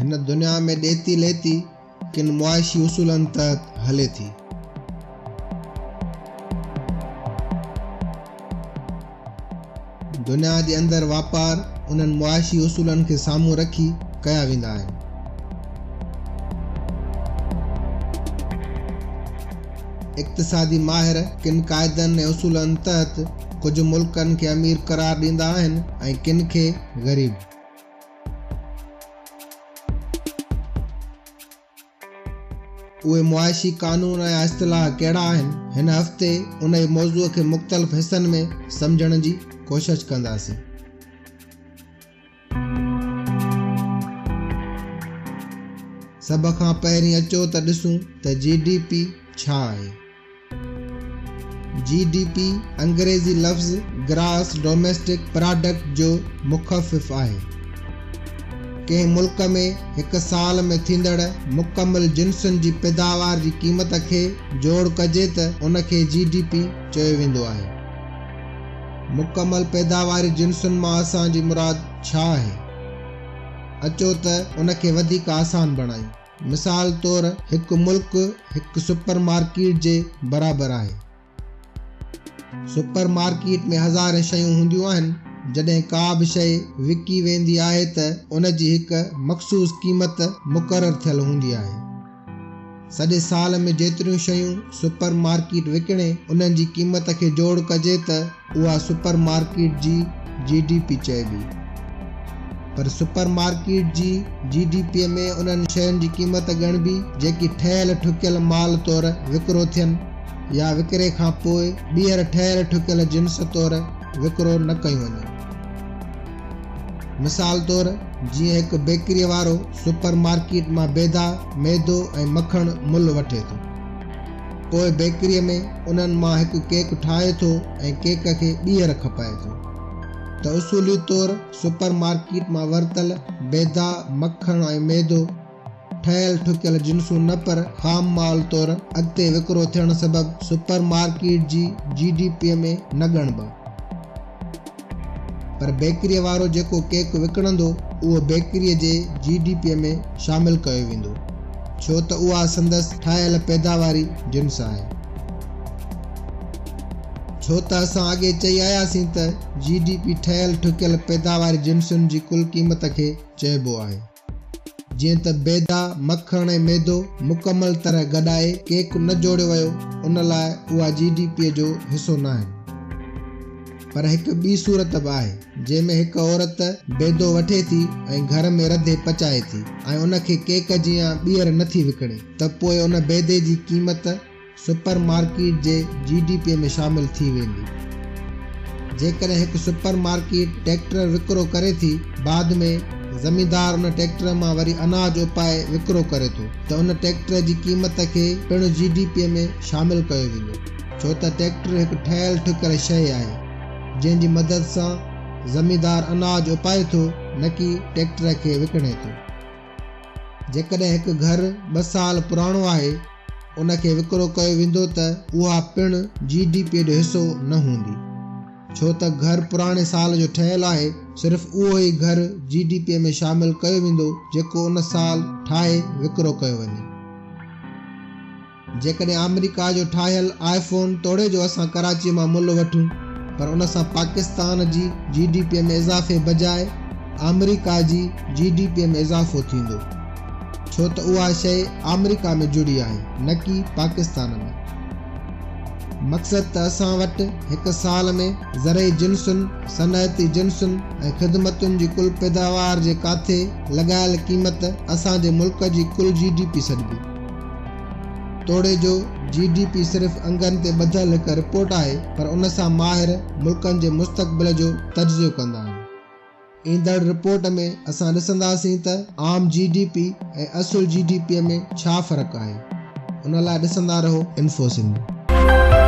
هن دنيا ۾ ڏيتي ليتي ڪن معاشي اصولن تحت هلي ٿي. دنيا جي اندر واپار انهن معاشي اصولن کي سامهون رکي ڪيا ويندا آهن. اقتصادي ماهر ڪن قاعدن ۽ اصولن تحت ڪجهه ملڪن کي امير قرار ڏيندا آهن ۽ ڪن کي غريب. اهي معاشي قانون يا اصطلاح ڪهڙا آهن؟ هن هفتي انهي موضوع کي مختلف حصن ۾ سمجهڻ جي ڪوشش ڪنداسين. سڀ کان پهرين اچو ته ڏسون ته جي ڊي پي ڇا آهي؟ جي ڊي پي انگريزي لفظ گراس ڊوميسٽڪ پراڊڪٽ جو مخفف آهي. ڪنهن ملڪ ۾ هڪ سال ۾ ٿيندڙ مڪمل جنسن جي پيداوار جي قيمت کي جوڙ ڪجي ته ان کي جي ڊي پي چيو ويندو آهي. مڪمل پيداواري جنسن مان اسان جي مراد ڇا آهي؟ اچو ته ان کي وڌيڪ آسان بڻايون. مثال طور هڪ ملڪ هڪ سپر مارڪيٽ جي برابر آهي. سپر مارڪيٽ ۾ هزارين شيون هونديون آهن، جڏهن ڪا به شيء وڪي ويندي آهي ته ان جي هڪ مخصوص قيمت مقرر ٿيل هوندي آهي. سڄي سال ۾ جيتريون شيون سپر مارڪيٽ وڪڻي انهن جي قيمت کي جوڙ ڪجي ته اها سپر مارڪيٽ جي جي ڊي پي چئبي. پر سپر مارڪيٽ جي جي ڊي پي ۾ انهن شين جي قيمت ڳڻبي جيڪي ٺهيل ٺڪيل مال طور وڪرو ٿين يا وڪري کان پوء ٻيهر ٺهيل ٺڪيل جنس طور وڪرو نه ڪيون وڃن. مثال طور جيئن هڪ بيڪريء وارو سپر مارڪيٽ مان بيدا، ميدو ۽ مکڻ ملهه وٺي ٿو. پوء بيڪريء ۾ انهن مان هڪ ڪيڪ ٺاهي ٿو ۽ ڪيڪ کي ٻيهر کپائي ٿو. ته اصولي طور سپر مارڪيٽ مان ورتل بيدا، مکڻ ۽ ميدو ٺهيل ٺڪيل جنسون نه پر خام مال طور اڳتي وڪرو ٿيڻ سبب سپر مارڪيٽ جي جي ڊي پي ۾ نه ڳڻبا. پر بيڪريء وارو جيڪو ڪيڪ وڪڻندو اهو بيڪريء جي جي ڊي پي ۾ شامل ڪيو ويندو ڇو ته اها سندس ٺاهيل پيداواري جنس آهي. ڇو ته اسان اڳي چئي آياسين ته جي ڊي پي ٺهيل ٺڪيل پيداواري جنسن جي ڪل قيمت کي چئبو آهي. جيئن ته بيدا، مکڻ ۽ ميدو مڪمل طرح گڏائي ڪيڪ نه جوڙيو ويو ان لاء اها جي ڊي پي جو حصو ناهن. پر هڪ ٻي صورت به آهي جنهن ۾ هڪ عورت بيدو وٺي ٿي ۽ گهر ۾ رڌي پچائي ٿي ۽ ان کي ڪيڪ جيان ٻيهر نٿي وڪڻي ته پوء ان بيدي جي قيمت سپر مارڪيٽ جي جي ڊي پي ۾ شامل ٿي ويندي. جيڪڏهن هڪ سپر مارڪيٽ ٽيڪٽر وڪرو ڪري ٿي، بعد ۾ زميندار ان ٽيڪٽر مان وري اناج اپائي وڪرو ڪري ٿو ته ان ٽيڪٽر جي قيمت کي پڻ جي ڊي پي ۾ شامل ڪيو ويندو، ڇو ته ٽيڪٽر هڪ ٺهيل ٺڪيل شيء آهي، جنهن جي مدد سان زميندار اناج اپائي ٿو نه ڪي ٽيڪٽر کي وڪڻي ٿو. جيڪڏهن هڪ گهر ٻه سال پراڻو آهي، ان کي وڪرو ڪيو ويندو ته اها پڻ جي ڊي پي جو حصو نه هوندي. ڇو ته گهر پراڻي سال جو ٺهيل آهي، صرف اهو ئي گهر جي ڊي پي ۾ شامل ڪيو ويندو جيڪو ان سال ٺاهي وڪرو ڪيو وڃي. جيڪڏهن آمريڪا جو ٺاهيل آء فون توڙي جو اسان ڪراچيء مان ملهه وٺون پر ان سان پاڪستان جي جي ڊي پي ۾ اضافي بجاء آمريڪا جي جي ڊي پي ۾ اضافو ٿيندو ڇو ته اها شيء آمريڪا ۾ جڙي آهي نه ڪي پاڪستان ۾. مقصد ته اسان وٽ هڪ سال ۾ زرعي جنسن، صنعتي جنسن ۽ خدمتن جي ڪل پيداوار جي ڪاٿي لڳايل قيمت اسان جي ملڪ جي ڪل جي ڊي پي سڏبي. توڙي جو جي ڊي پي صرف انگن تي ٻڌل هڪ رپورٽ آهي پر ان سان ماهر ملڪن جي مستقبل جو تجزيو ڪندا آهن. ايندڙ رپورٽ ۾ اسان ڏسنداسين ته عام جي ڊي پي ۽ اصل جي ڊي پي ۾ ڇا فرق آهي. ان لاء ڏسندا رهو انفو سنڌ.